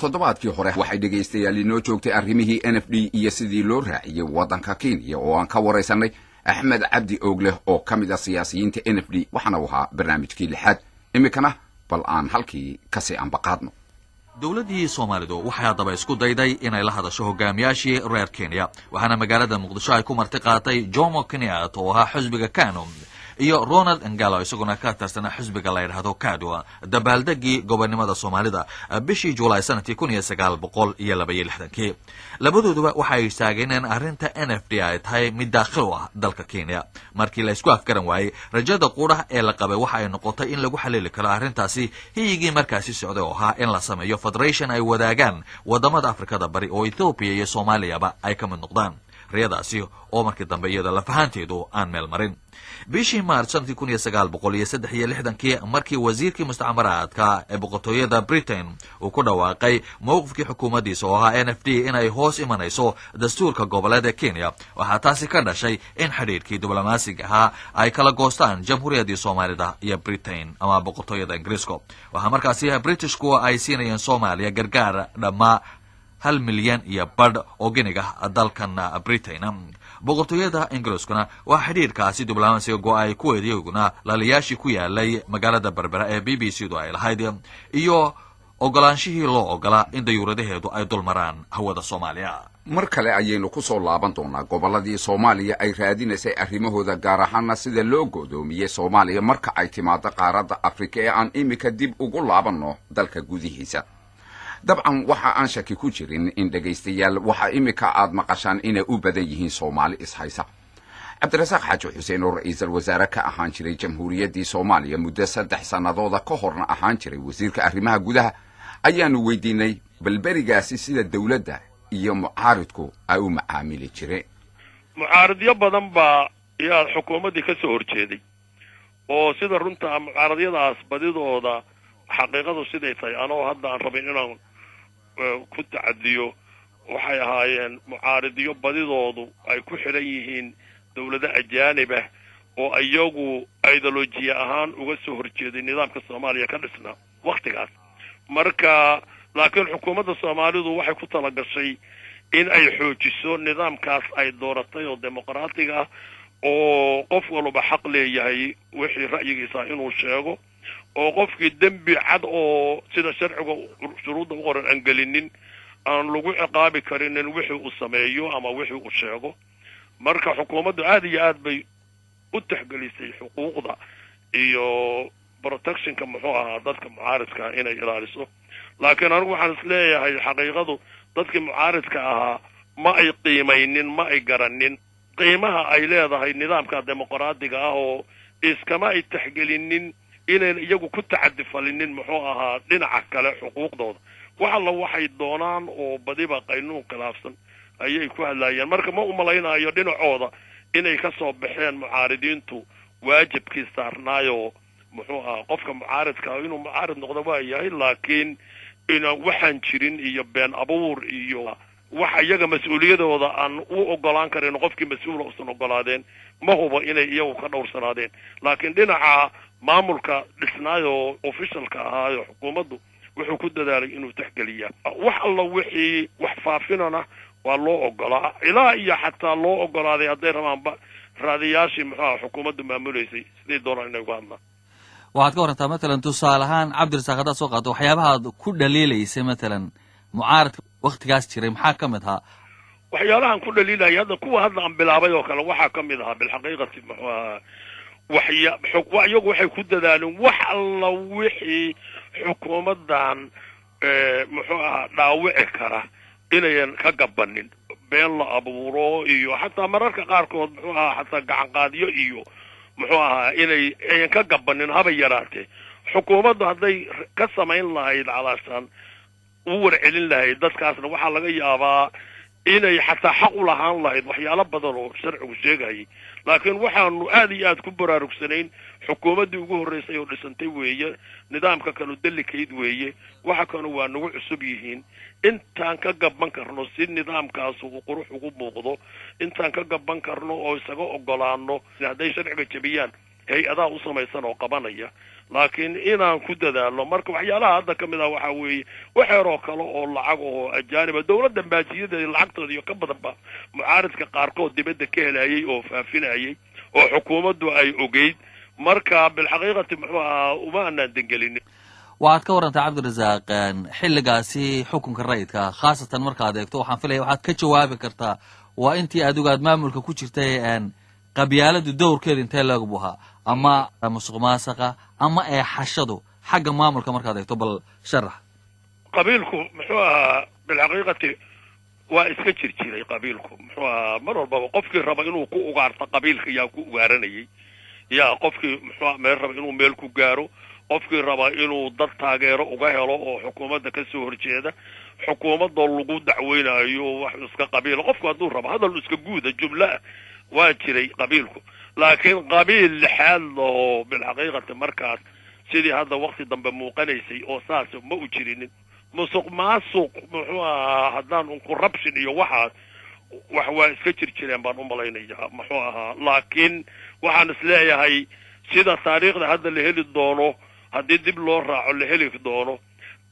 Toddobaadkii hore waxay dhegaystayaal inoo joogtay arrimihii NFD iyo sidii loo raaciyey waddanka Kenya, oo aan ka waraysanay Axmed Cabdi Oogleh oo ka mid ah siyaasiyiinta NFD, waxaana u ahaa barnaamijkii lixaad. Iminkana bal aan halkii kasii ambaqaadno. Dowladdii Soomaalidu waxay haddaba isku dayday inay la hadasho hogaamiyaashii reer Kenya, waxaana magaalada Muqdisho ay ku marti qaatay Jomo Kenyatta oo ahaa xisbiga KANU iyo Ronald Ngala, isaguna ka tirsana xisbiga la yidhaahdo KADU, dabaaldegii gobonnimada Soomaalida bishii Juulaay sanadkii 1962. Labadooduba waxay istaageen in arrinta NFD ay tahay mid daakhil u ah dalka Kenya. Markii la isku afgaran waayey, rajada qudha ee la qabay waxa ay noqotay in lagu xalili karo arrintaasi hiyigii markaasi socday oo ahaa in la sameeyo federation ay wadaagaan wadamada Afrikada Bari oo Ethoobiya iyo Soomaaliyaba ay ka mid noqdaan, riyadaasi oo markii dambe iyada lafahaanteedu aan meel marin. Bishii Maarch sanadkii 1963-kii, markii wasiirkii mustacmaraadka ee boqortooyada Britain uu ku dhawaaqay mowqifkii xukuumaddiisa oo ahaa NFD inay hoos imanayso dastuurka goboleed ee Kenya, waxaa taasi ka dhashay in xidhiidhkii diblomaasiga ahaa ay kala goostaan Jamhuuriyaddii Soomaalida iyo Britain ama boqortooyada Ingiriiska. Waxaa markaasi Britishku ay siinayeen Soomaaliya gargaar dhammaa 1.5 milyan oo giniga dalkan Britain. Boqortooyada Ingiriiskuna waa xidhiirkaasi diblomaasiga go-ay kuweed, iyaguna laliyaashii ku yaalay magaalada Berbera ee BBC du ay lahayd iyo ogolaanshihii loo ogolaa in dayuuradaheedu ay dul maraan hawada Soomaaliya. Mar kale ayaynu ku soo laaban doonaa gobolladii Soomaaliya ay raadinaysay arrimahooda, gaar ahaana sida loo go'doomiyey Soomaaliya marka ay timaado qaaradda Afrika, ee aan iminka dib ugu laabanno dalka gudihiisa. Dabcan waxa aan shaki ku jirin in dhegaystayaal waxa iminka aad maqashaan inay u badan yihiin Soomaali ishaysa. Cabdirasaaq Xaaji Xuseen oo ra-iisul wasaare ka ahaan jiray Jamhuuriyaddii Soomaaliya muddo 3 sannadooda ka horna ahaan jiray wasiirka arrimaha gudaha ayaanu weydiinay balberigaasi sida dowladda iyo mucaaridku ay u macaamili jireen. Mucaaridyo badan baa yaa xukuumaddii ka soo horjeeday, oo sida runta mucaaradyadaas badidooda xaqiiqadu siday tahay anoo hadda aan rabin inaan ku tacadiyo, waxay ahaayeen mucaaridyo badidoodu ay ku xidhan yihiin dawlado ajaanib ah oo iyagu ideolojiya ahaan uga soo horjeeday nidaamka Soomaaliya ka dhisnaa waktigaas. Marka laakiin xukuumadda Soomaalidu waxay ku talagashay in ay xoojiso nidaamkaas ay dooratay oo dimuqraatiga ah, oo qof walba xaq leeyahay wixii ra'yigiisa inuu sheego, oo qofkii dembi cad oo sida sharciga shuruudda u qoran aan gelinin aan lagu ciqaabi karinin wixii uu sameeyo ama wixii uu sheego. Marka xukuumaddu aada iyo aad bay u texgelisay xuquuqda iyo protectionka, muxuu ahaa, dadka mucaaridka inay ilaaliso. Laakiin anigu waxaan is leeyahay xaqiiqadu dadkii mucaaridka ahaa ma ay qiimaynin, ma ay garanin qiimaha ay leedahay nidaamka dimuqraadiga ah, oo iskama ay texgelinin inayn iyagu ku tacadifalinin, muxuu ahaa, dhinaca kale xuquuqdooda. Wax alla waxay doonaan oo badiba qaynuun khilaafsan ayay ku hadlayeen. Marka ma umalaynaayo dhinacooda inay ka soo baxeen mucaaridiintu waajibkii saarnaayoo, muxuu ahaa, qofka mucaaridka inuu mucaarid noqdo waa yahay, laakiin ina waxaan jirin iyo been abuur iyo wax iyaga mas-uuliyadooda aan u ogolaan karin qofkii mas-uula usan ogolaadeen, ma hubo inay iyagu ka dhowrsanaadeen. Laakiin dhinaca maamulka dhisnaayoo officialka ahaayo xukuumaddu wuxuu ku dadaalay inuu texgeliyaa. Wax alla wixii wax faafinana waa loo ogolaa, ilaa iyo xataa loo ogolaaday hadday rabaanba raadiyaashii, muxuu aha, xukuumaddu maamulaysay siday doonaan inay uga hadlaan. Waxaad ka warantaa matalan, tusaale ahaan, Cabdirasaaq, haddaad soo qaato waxyaabahaad ku dhaliilaysay matalan mucaaradka waktigaas jiray, maxaa ka mid ahaa? Waxyaalahan ku dhaliilaya hadda, kuwa hadda aan bilaabay oo kale, waxaa ka mid ahaa bilxaqiiqati, muxuu ahaa, waxya iyagu waxay ku dadaaleen wax alla wixii xukuumaddan, muxuu ahaa, dhaawici kara inayan ka gabanin, been la abuuro iyo xataa mararka qaarkood, muxuu ahaa, xataa gacanqaadyo iyo, muxuu ahaa, inay ayan ka gabanin haba yaraatee. Xukuumaddu hadday ka samayn lahayd calaashaan u warcelin lahayd dadkaasna, waxaa laga yaabaa inay xataa xaq u lahaan lahayd waxyaalo badan oo sharcigu sheegayay. Laakiin waxaanu aada iyo aad ku baraarugsanayn xukuumaddii ugu horreysay oo dhisantay weeye, nidaamka kanu delicate weeye, waxa kanu waa nagu cusub yihiin. Intaan ka gaban karno si nidaamkaas uu qurux ugu muuqdo, intaan ka gaban karno oo isaga ogolaano hadday sharciga jebiyaan. Hay-adaha u samaysan oo qabanaya, laakiin inaan ku dadaalo. Marka waxyaalaha hadda ka mid ah waxaa weeye waxeeroo kale oo lacag oo ajaaniba dawladda baajiyadeeda lacagtooda iyo ka badanba mucaaridka qaarkood dibadda ka helayay oo faafinayay oo xukuumaddu ay ogeyd. Marka bilxaqiiqati, muxuu ahaa, uma anaan dangelinin. Waxaad ka warantaa, Cabdirasaaq, xilligaasi xukunka rayidka, khaasatan markaad eegto, waxaan filaya waxaad ka jawaabi kartaa waa intii adigu aad maamulka ku jirtay, qabyaaladu dowrkeeda intee leeg buu ahaa, ama musuq maasaqa ama eexashadu xagga maamulka markaad eegto? Bal sharax. Qabiilku, muxuu ahaa, bilxaqiiqati waa iska jir jiray. Qabiilku, muxuu ahaa, mar walbaba qofkii raba inuu ku ugaarto qabiilka yaa ku ugaaranayay, yaa qofkii, muxuu, meel raba inuu meel ku gaaro, qofkii raba inuu dad taageero uga helo oo xukuumadda ka soo horjeeda, xukuumadoo lagu dacweynayo wax iska qabiila, qofku hadduu rabo hadal iska guuda jumla ah, waa jiray qabiilku. Laakiin qabiil lixaad lahoo bilxaqiiqati markaas sidii hadda wakti dambe muuqanaysay oo saas ma u jirinin. Musuq maasuq, muxuu ahaa, haddaan un corruption iyo waxaas wax waa iska jir jireen baan u malaynayaa, muxuu ahaa. Laakiin waxaan is leeyahay sida taariikhda hadda la heli doono, haddii dib loo raaco la heli doono,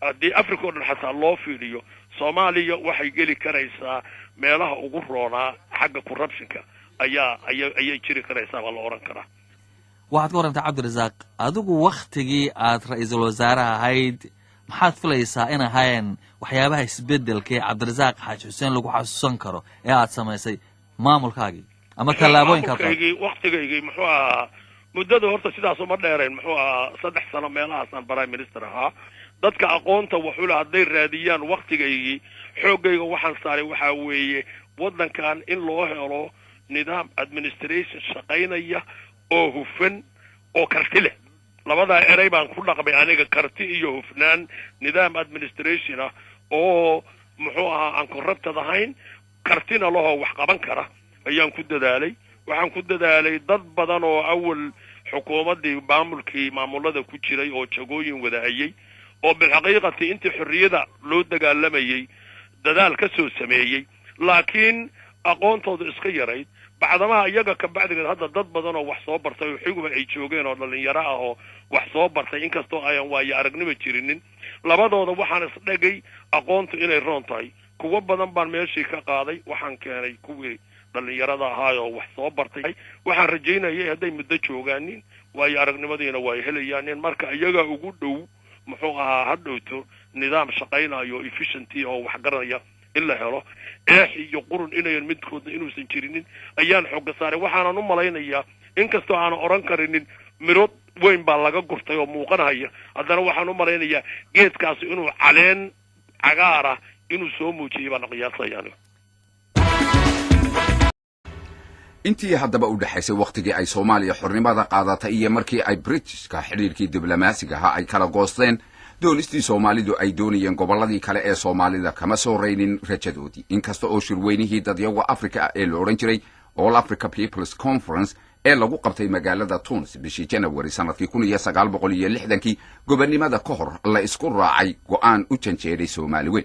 haddii Africa o dhan xataa loo fiiriyo, Soomaaliya waxay geli karaysaa meelaha ugu roonaa xagga corruptionka ayaa aya ayay jiri karaysaa baa la odhan karaa. Waxaad ka warrantaa, Cabdirasaaq, adigu wakhtigii aad ra-iisul wasaaraha ahayd, maxaad filaysaa in ahaayeen waxyaabaha isbedelka ee Cabdirasaaq Xaaji Xuseen lagu xasuusan karo ee aad samaysay maamulkaagii ama tallaabooyinkaad qaaday? Maamulkaygii, waktigaygii, muxuu ahaa, muddada horta sidaas uma dheerayn, muxuu ahaa, 3 sano meelahaasaan prime minister ahaa. Dadka aqoonta waxula hadday raadiyaan, waktigaygii xooggayga waxaan saaray waxaa weeye waddankan in loo helo nidaam administration shaqaynaya oo hufan oo karti leh. Labadaa erey baan ku dhaqmay aniga, karti iyo hufnaan. Nidaam administration ah oo, muxuu ahaa, aan corrupted ahayn, kartina lahoo wax qaban kara ayaan ku dadaalay. Waxaan ku dadaalay dad badan oo awal xukuumaddii maamulkii maamulada ku jiray oo jagooyin wadahayay oo bilxaqiiqati intii xorriyada loo dagaalamayay dadaal ka soo sameeyey, laakiin aqoontooda iska yarayd. Bacdamaha iyaga ka bacdigeed hadda dad badan oo wax soo bartay oo xiguba ay joogeen oo dhalinyaro ah oo wax soo bartay, inkastoo ayan waayo aragnimo jirinin, labadooda waxaan isdhegay aqoontu inay roon tahay. Kuwo badan baan meeshii ka qaaday, waxaan keenay kuwii dhalinyarada ahaayoo wax soo bartay. Waxaan rajaynayay hadday muddo joogaanin, waayo aragnimadiina way helayaanin. Marka iyaga ugu dhow, muxuu ahaa, ha dhowto nidaam shaqaynayo efficiency oo wax garanaya in la helo, eex iyo qurun inayan midkoodna inuusan jirinin ayaan xooga saaray. Waxaanan u malaynayaa, inkastoo aanan odhan karinin miro weyn baa laga gurtay oo muuqanaya, haddana waxaan u malaynayaa geedkaasi inuu caleen cagaara inuu soo muujiyay baan qiyaasaya aniga. Intii haddaba u dhexaysay wakhtigii ay Soomaaliya xornimada qaadatay iyo markii ay Britishka xidhiirkii diblomaasiga ahaa ay kala goosteen, doonistii Soomaalidu ay doonayeen gobolladii kale ee Soomaalida kama soo raynin rajadoodii, inkasta oo shirweynihii dadyaga Africa ee la odhan jiray All Africa Peoples Conference ee lagu qabtay magaalada Tunis bishii Janawari sanadkii 1960-kii, gobonnimada ka hor, la isku raacay go'aan u janjeeray Soomaali weyn.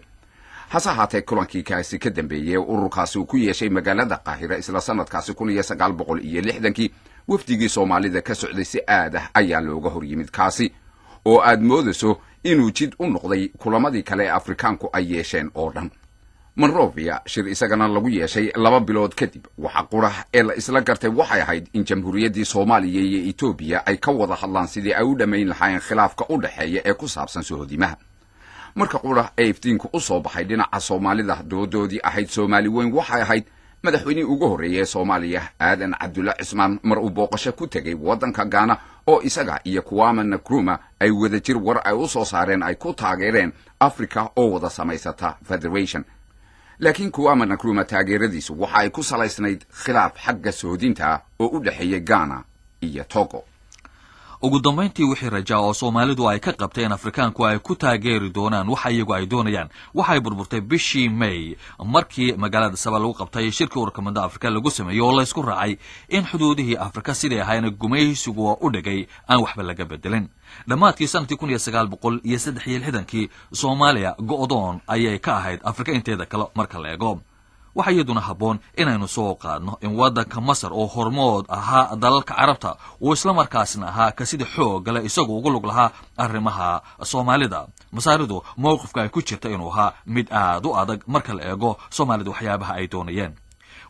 Hase ahaatee, kulankii kaasi ka dambeeyey ee ururkaasi uu ku yeeshay magaalada Qaahira isla sanadkaasi 1960-kii, wafdigii Soomaalida ka socday si aad ah ayaa looga hor yimid, kaasi oo aad moodayso inuu jid u noqday kulamadii kale ee Afrikaanku ay yeesheen oo dhan. Monrovia shir isagana lagu yeeshay 2 bilood kadib, waxa qurax ee la isla gartay waxay ahayd in Jamhuuriyaddii Soomaaliya iyo Etoobiya ay ka wada hadlaan sidii ay u dhammayn lahaayeen khilaafka u dhexeeya ee ku saabsan sohodimaha. Marka qura ee iftiinku u soo baxay dhinaca Soomaalida doodoodii ahayd Soomaali weyn waxay ahayd madaxweynihii ugu horreeyay ee Soomaaliya, Aadan Cabdulla Cismaan, mar uu booqasho ku tegey waddanka Gaana oo isaga iyo Kwame Nkrumah ay wadajir war ay u soo saareen ay ku taageereen Africa oo wada samaysata federation. Laakiin Kwame Nkrumah taageeradiisu waxa ay ku salaysnayd khilaaf xagga soodinta oo u dhexeeyay Ghana iyo Togo. Ugu dambayntii, wixii rajaa oo Soomaalidu ay ka qabtay in Afrikaanku ay ku taageeri doonaan waxa iyagu ay doonayaan waxay burburtay bishii May, markii magaalada Saba lagu qabtay shirkii ururka midda Afrika lagu sameeyey oo laysku raacay in xuduudihii Afrika sidai ahaayna gumaysigu u dhigay aan waxba laga bedelin. Dhammaadkii sanadkii 1963-kii, Soomaaliya go'doon ayay ka ahayd Afrika inteeda kale marka la eego. Waxaa iyaduna habboon inaynu soo qaadno in waddanka Masar oo hormood ahaa dalalka Carabta, uu islamarkaasna ahaa ka sida xoogale isagu ugu lug lahaa arrimaha Soomaalida, Masaaridu mowqifka ay ku jirta inuu ahaa mid aad u adag marka la eego Soomaalida waxyaabaha ay doonayeen.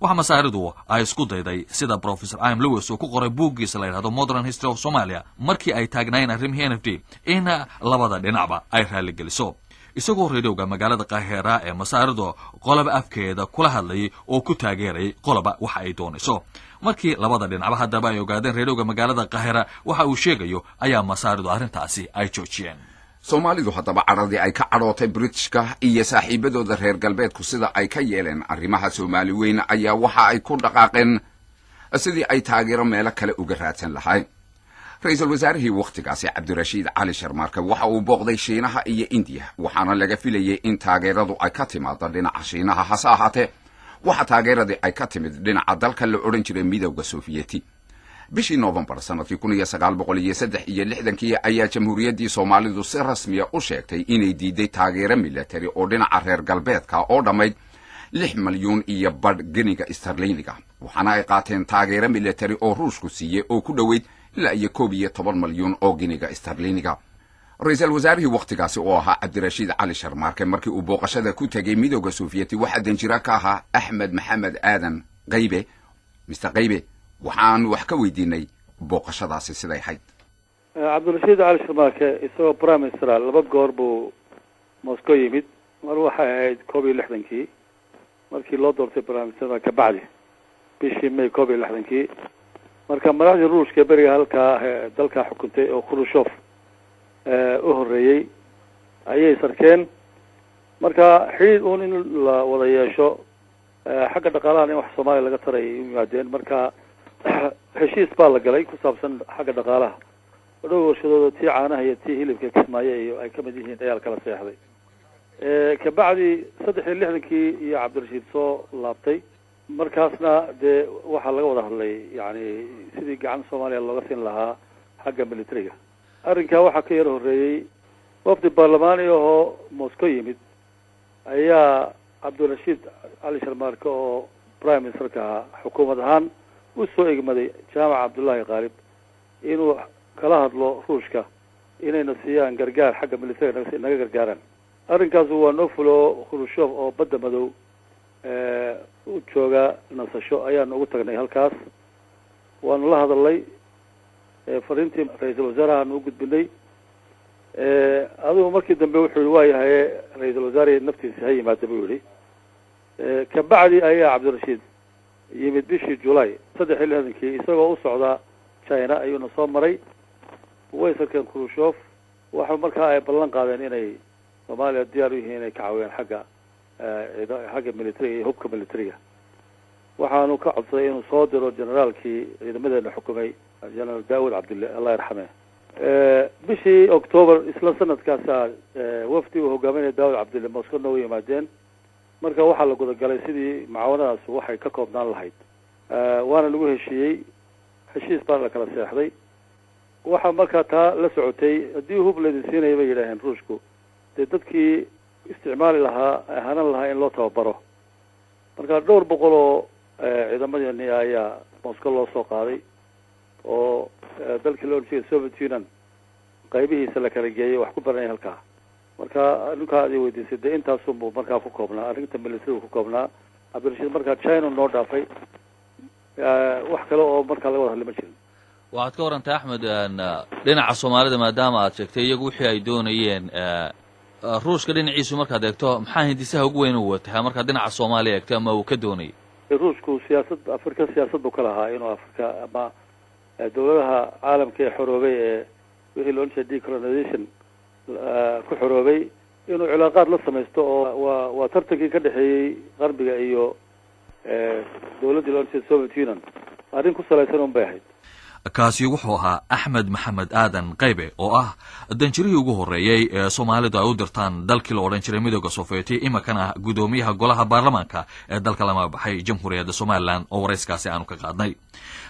Waxa Masaaridu ay isku dayday, sida Professor Im Lewis uu ku qoray buuggiisa la yidhahdo Modern History of Somalia, markii ay taagnaayeen arrimihii NFD, in labada dhinacba ay raalligeliso, isagoo reedowga magaalada Qaahira ee Masaaridu qoloba afkeeda kula hadlayay oo ku taageerayay qoloba waxa ay doonayso. Markii labada dhinacba haddaba ay ogaadeen reedowga magaalada Qaahira waxa uu sheegayo, ayaa Masaaridu arrintaasi ay joojiyeen. Soomaalidu haddaba cadhadii ay ka cadhootay Britishka iyo saaxiibadooda reer galbeedku sida ay ka yeeleen arrimaha Soomaali weyn ayaa waxa ay ku dhaqaaqeen sidii ay taageero meelo kale uga raadsan lahayn. Ra-iisul wasaarihii wakhtigaasi, Cabdirashiid Cali Sharmaarke, waxa uu booqday Shiinaha iyo Indiya, waxaana laga filayay in taageeradu ay ka timaado dhinaca Shiinaha. Hase ahaatee, waxa taageeradii ay ka timid dhinaca dalka la odhan jiray Midowda Sofiyeeti. Bishii Noofembar sanadkii 1963-kii ayaa Jamhuuriyaddii Soomaalidu si rasmiya u sheegtay inay diiday taageero milatari oo dhinaca reer galbeedka oo dhammayd 6.5 milyan geniga starliiniga, waxaana ay qaateen taageero milatari oo Ruushku siiyey oo ku dhoweyd ilaa iyo 11 milyuun oo geniga starliiniga. Ra-iisul wasaarihii wakhtigaasi oo ahaa Cabdirashiid Cali Sharmaarke markii uu booqashada ku tegey Midowda Sofiyeeti, waxaa danjira ka ahaa Axmed Maxamed Aadan Qaybe. Mister Qaybe waxaan wax ka weydiinay booqashadaasi siday ahayd. Cabdirashiid Cali Sharmaarke isagoo prime minister laba goor buu Moscow yimid. Mar waxay ahayd 61-kii, markii loo doortay prime minister kabacdi, bishii May 61-kii. Marka madaxdii Ruushka beriga halkaa dalkaa xukuntay oo Khrushchev u horreeyey ayay sarkeen. Marka xidhiid uun in la wada yeesho xagga dhaqaalahan, in wax Soomaaliya laga taray u yimaadeen. Marka heshiis baa la galay ku saabsan xagga dhaqaalaha oo dhow warshadooda, tii caanaha iyo tii hilibka Kismaayo iyo ay kamid yihiin, ayaa kala seexday. Kabacdi 63-kii iyo Cabdirashiid soo laabtay. Markaasna dee waxaa laga wada hadlay yani sidii gacan Soomaaliya looga siin lahaa xagga militariga. Arrinkaa waxaa ka yar horreeyey wafdi baarlamaani ahoo Moscow yimid ayaa Cabdirashiid Cali Sharmaarke oo prime ministerka ahaa xukuumad ahaan u soo egmaday Jaamac Cabdullaahi Qaalib inuu kala hadlo Ruushka inayna siiyaan gargaar xagga militariga, naga gargaaraan. Arrinkaasu waa noo fulo. Khrushchev oo Badda Madow u jooga nasasho ayaanu ugu tagnay halkaas, waanu la hadalnay, fariintii ra-iisul wasaarahaanu u gudbinay. Adigu markii dambe wuxuu yihi, waa yahay, ra-iisul wasaare naftiisa ha yimaada buu yihi. Kabacdi ayaa Cabdirashiid yimid bishii July 63-kii, isagoo u socda China ayuuna soo maray. Way sarkeen Khrushchev. Waxa markaa ay ballan qaadeen inay Soomaaliya diyaar u yihiin inay ka caawiyaan xagga militariga iyo hubka militariga. Waxaanu ka codsaday inuu soo diro generaalkii ciidamadeena xukumay, General Daawud Cabdille, Allah yarxame. Bishii October isla sanadkaasa wafdi uu hogaaminaya Daawud Cabdille Moscow noogu yimaadeen. Marka waxaa la gudagalay sidii mucaawanadaas waxay ka koobnaan lahayd, waana lagu heshiiyey, heshiis baana la kala seexday. Waxaa markaa taa la socotay, haddii hub laydin siinaya, bay yidhaaheen Ruushku, dee dadkii isticmaali lahaa, hanan lahaa, in loo tababaro. Marka dhowr boqol oo ciidamadeeni ayaa Moscow loo soo qaaday oo dalkii la odhan jiray Soviet Union qaybihiisa la kala geeyay, wax ku baranaya halkaa. Marka arrinkaa ad weydiisay, dee intaasunbuu markaa ku koobnaa arrinta militariga ku koobnaa. Cabdirashiid markaa China noo dhaafay, wax kale oo markaa laga wada hadli ma jirin. Waxaad ka warantay, Axmed, dhinaca Soomaalida, maadaama aad sheegtay iyagu wixii ay doonayeen, Ruushka dhinaciisu markaad eegto, maxaa hindisaha ugu weyn uu watahaa markaad dhinaca Soomaaliya eegto ama uu ka doonayay? Ruushku siyaasad Afrika, siyaasad buu ka lahaa inuu Afrika ama dawladaha caalamka ee xoroobay, ee wixii la odhan jiray decolonization ku xoroobay, inuu cilaaqaad la samaysto, oo waa tartankii ka dhexeeyey qarbiga iyo dawladdii la odhan jiray Soviet Union. Arrin ku salaysan un bay ahayd. Kaasi wuxuu ahaa Axmed Maxamed Aadan Qaybe, oo ah danjirihii ugu horreeyey ee Soomaalidu ay u dirtaan dalkii la odhan jiray Midooda Sofiyeeti, iminkana ah guddoomiyaha golaha baarlamaanka ee dalka lama baxay Jamhuuriyadda Somalilan, oo warayskaasi aanu ka qaadnay.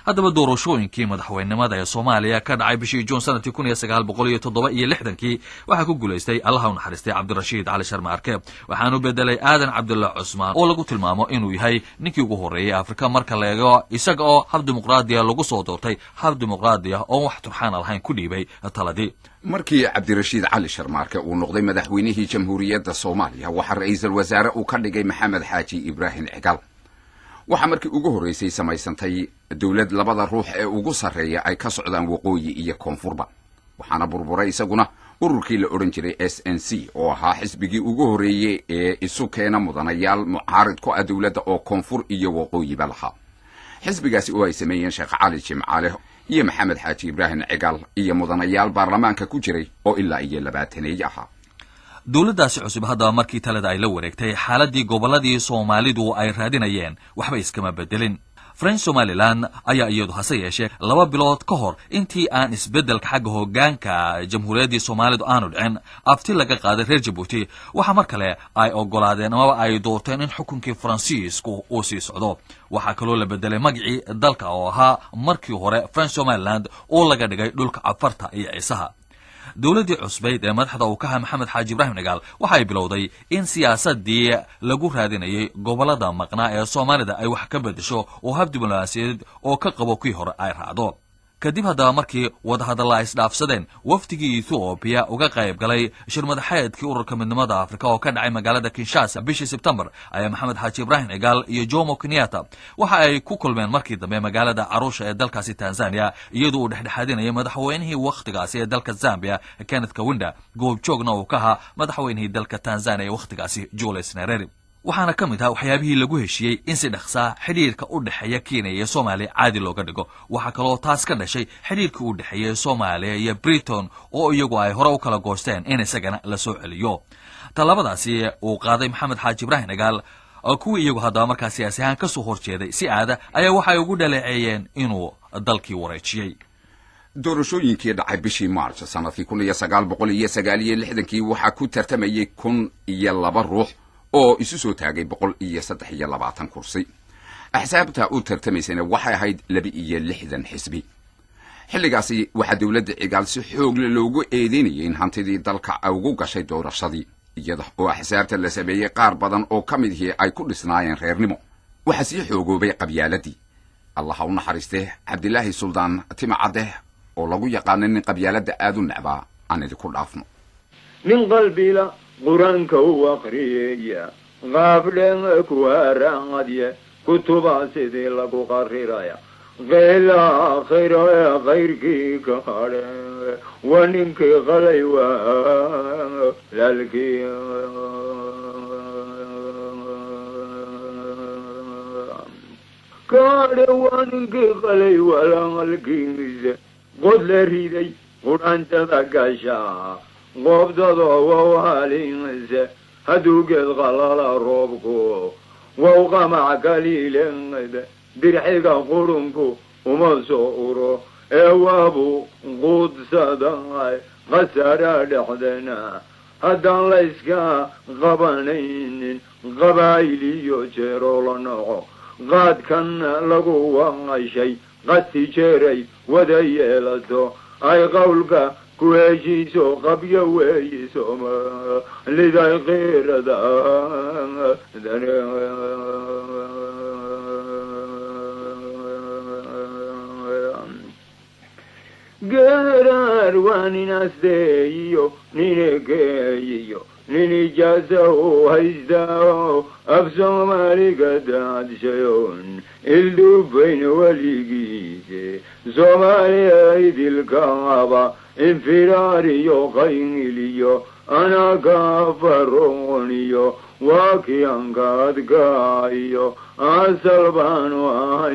Haddaba doorashooyinkii madaxweynenimada ee Soomaaliya ka dhacay bishii Juun sanadkii 1967-kii waxaa ku guulaystay, Allaha u naxariistay, Cabdirashiid Cali Sharma Arke. Waxaanu bedelay Aadan Cabdulla Cusmaan, oo lagu tilmaamo inuu yahay ninkii ugu horreeyey Afrika marka la eego isaga oo hab dimuqraadiya lagu soo doortay, hab dimuqraadi ah oon wax turxaana lahayn ku dhiibay taladii. Markii Cabdirashiid Cali Sharmaarke uu noqday madaxweynihii Jamhuuriyadda Soomaaliya, waxaa ra-iisul wasaare uu ka dhigay Maxamed Xaaji Ibraahim Cigaal. Waxaa markii ugu horraysay samaysantay dowlad labada ruux ee ugu sarreeya ay ka socdaan waqooyi iyo koonfurba. Waxaana burburay isaguna ururkii la odhan jiray SNC, oo ahaa xisbigii ugu horreeyey ee isu keena mudanayaal mucaarid ku ah dowladda oo koonfur iyo waqooyiba lahaa. Xisbigaasi oo ay sameeyeen Sheekh Cali Jimcaale iyo Maxamed Xaaji Ibraahim Cigaal iyo mudanayaal baarlamaanka ku jiray oo ilaa iyo 20-eey ahaa. Dowladdaasi cusub haddaba markii talada ay la wareegtay, xaaladii gobolladii Soomaalidu ay raadinayeen waxba iskama bedelin. French Somalilan ayaa iyadu hase yeeshee 2 bilood ka hor intii aan isbeddelka xagga hoggaanka jamhuuriyaddii Soomaalidu aanu dhicin afti laga qaaday reer Jabuuti, waxaa mar kale ay ogolaadeen amaba ay doorteen in xukunkii Faransiisku uu sii socdo. Waxaa kaloo la bedelay magacii dalka, oo ahaa markii hore French Somaliland, oo laga dhigay dhulka Cafarta iyo Ciisaha. Dowladdii cusbayd ee madaxda uu ka ahaa Maxamed Xaaji Ibraahim Cigaal waxay bilowday in siyaasadii lagu raadinayay gobollada maqnaa ee Soomaalida ay wax ka bedesho, oo hab diblomaasiyadeed oo ka qabo kii hore ay raacdo. Kadib haddaba markii wadahadalla ay isdhaafsadeen wafdigii Ethoobiya uga qayb galay shir madaxeedkii Ururka Midnimada Afrika oo ka dhacay magaalada Kinshasa bishii Sebtembar, ayaa Maxamed Xaaji Ibraahim Cigaal iyo Jomo Kenyatta waxa ay ku kulmeen markii dambe magaalada Caruusha ee dalkaasi Tanzania, iyadoo uu dhexdhexaadinayay madaxweynihii wakhtigaasi ee dalka Zambia, Kenneth Kaunda, goobjoogna uu ka ahaa madaxweynihii dalka Tanzania ee wakhtigaasi, Julius Nyerere. Waxaana ka mid ahaa waxyaabihii lagu heshiiyey in si dhaqsaa xidhiirka u dhexeeya Kenya iyo Soomaaliya caadi looga dhigo. Waxaa kaloo taas ka dhashay xidhiirkii u dhexeeyay Soomaaliya iyo Britain, oo iyagu ay hore u kala goosteen, in isagana la soo celiyo. Tallaabadaasi uu qaaday Maxamed Xaaji Ibraahim Cigaal, kuwii iyagu haddaba markaa siyaasi ahaan ka soo horjeeday si aada ayaa waxay ugu dhaleeceeyeen inuu dalkii wareejiyey. Doorashooyinkii dhacay bishii March sanadkii 1969-kii waxaa ku tartamayey 1002 ruux oo isu soo taagay 123 kursi. Axsaabta u tartamaysayna waxay ahayd 62 xisbi. Xilligaasi waxaa dowladda Cigaal si xoogle loogu eedeynayay in hantidii dalka ugu gashay doorashadii, iyada oo axsaabta la sameeyey qaar badan oo ka midihii ay ku dhisnaayeen reernimo. Waxaa sii xoogoobay qabyaaladii. Allaha u naxariistee, Cabdilaahi Suldaan Timacadeh, oo lagu yaqaano nin qabyaaladda aad u necbaa, aan idinku dhaafno. Nin qalbila Qur-aanka u aqriyaya, qaafdhen kuharaadye, kutuba sidii lagu qariraya, qeyla aakhiro ee kayrkii ka hadhe, waa ninkii qalay walaalkii. Kaadhe waa ninkii qalay walaalkiise, qod la riday qudhantada gasha, qoobdado wawaalinse, hadduu geed qalala roobku wow qamac kaliiled, dirxiga qurunku uma soo uro ee waabu quudsaday. Khasaara dhexdena haddaan layska qabanaynin, qabaa'il iyo jeeroo la noco, qaadkan lagu waqashay, qasti jeeray wada yeelato, ay qowlka ku heshiiso, qabyo weeyiso liday qiirada. Geeraar waa nin asteeyiyo, nin ekeeyiyo, nin ijaasa u haystao, af Soomaaliga daadshayoon ilduufayn weligiise, Soomaaliya idilkaaba infiraariyo qayliyo, anaa ka farooniyo, waa kianka adkaayo asal baanu ahay.